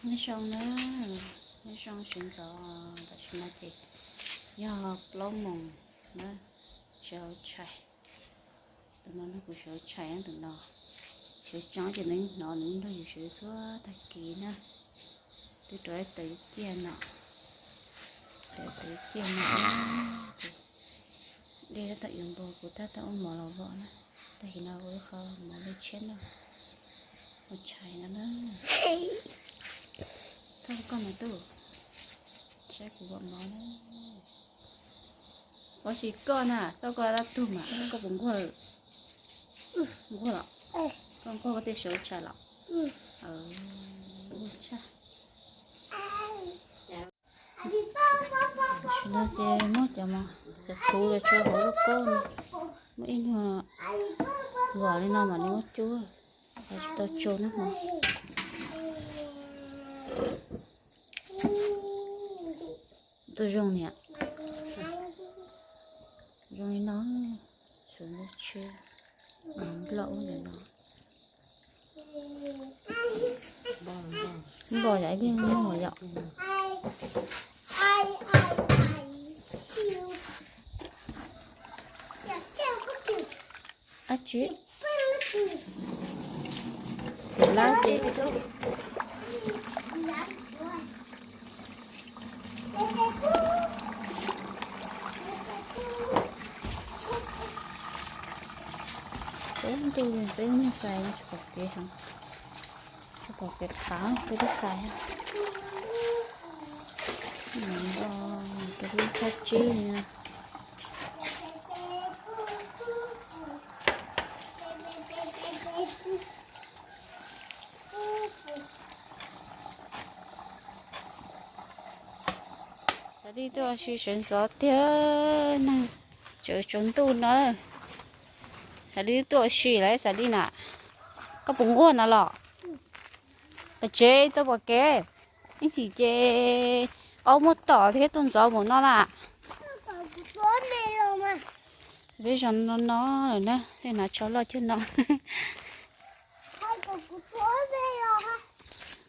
Nyob zoo na, nyob zoo sawv ntxov, tam sim no ces yog plaub moos na, sawv hauv tshais. Tus no no kuv sawv hauv tshais, tus no sawv tsees ces nws hnov nws nrog yus sawv txhua tag kis na. Twb rau ib tawm ciaj no, rau ib tawm ciaj no ces dej tab tom yuav npog, kuv tab tom ua mov los vom na. Tag kis no kuv ib qho mov me tshiab no, ua tshais no na. Thov koj mas tub, saib kuv vom mov na. Ua tsis koj na, tau koj dab tug mas koj puas nquag? Nquag los? Koj nquag koj thiaj sawv tshais los? Ua tshaj. Tam sim no ces muab cov mov, cov txhuv los tso hauv lub kaub no, muab ib nyuag vom li no mam li muab cuab, tsis tau tso nag hmo. Tus zoo niam, zoo li no, txhuv nplooj tshiab, nploj ub ntawm no. Npog yom, ib pliag npog yom. Ab tsi, lab ces peb ntuj peb nyuag fais tsis pom kev heev, tsis pom kev qhav peb twb fais. Rau lub thaj tsib na. Xav li tuaj ua si sawv ntxov tiag, neeg tsaus tsaus ntuj no. Xav li tuaj ua si lawm xav li na. Koj puas nquag no los? Pes tsev tuaj pom kev, ib chim ces aub muab tom thiab tuaj ntxov mus no na. Peb zos no no lawm na, tej hnav tsho loj cuag no.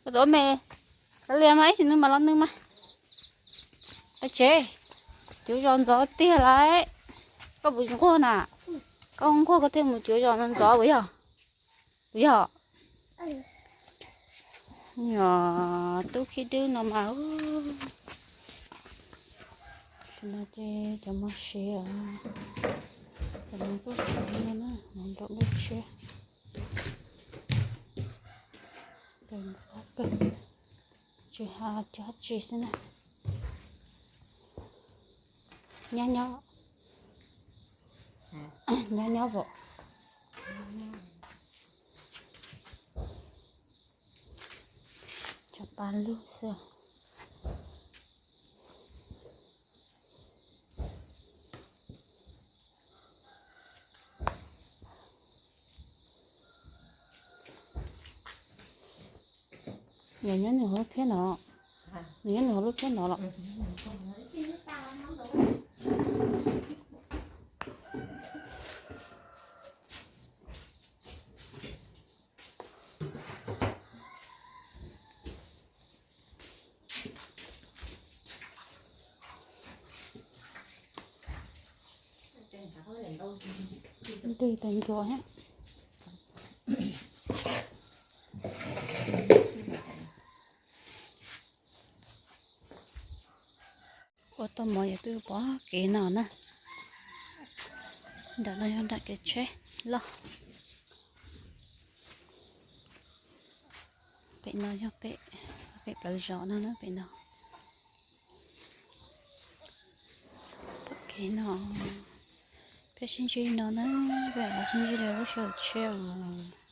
Koj tuav me, kav liam mas ib chim nws mam los nws mas. Pes tsev, cuav zos ntxov tiag lauj. Koj puas nquag na? Koj nquag koj thiaj mus cuav zos no ntxov puas yog? Puas yog? Yog tub khib dwb no mas. Tam sim no ces cov mov siav, cov mov kuj siav no na, mov nraum dej tshiab. Tsis hais dab tsi xwb na. Nyob nyob, nyob nyob vom. Cov pa lug xwb. Yog nyob nws hauv lub phiab no, nws nyob nws hauv lub phiab no los. Ntws tas ncua thiab. Ua tau mov yog twb pom kev no na. Nram no yog nram kev tsheb loj. Pem no yog pem, pem plawv zos no na pem no. Pom kev no, peb sib ntsib no na, peb sib ntsib rau lub sij hawm tshiab os.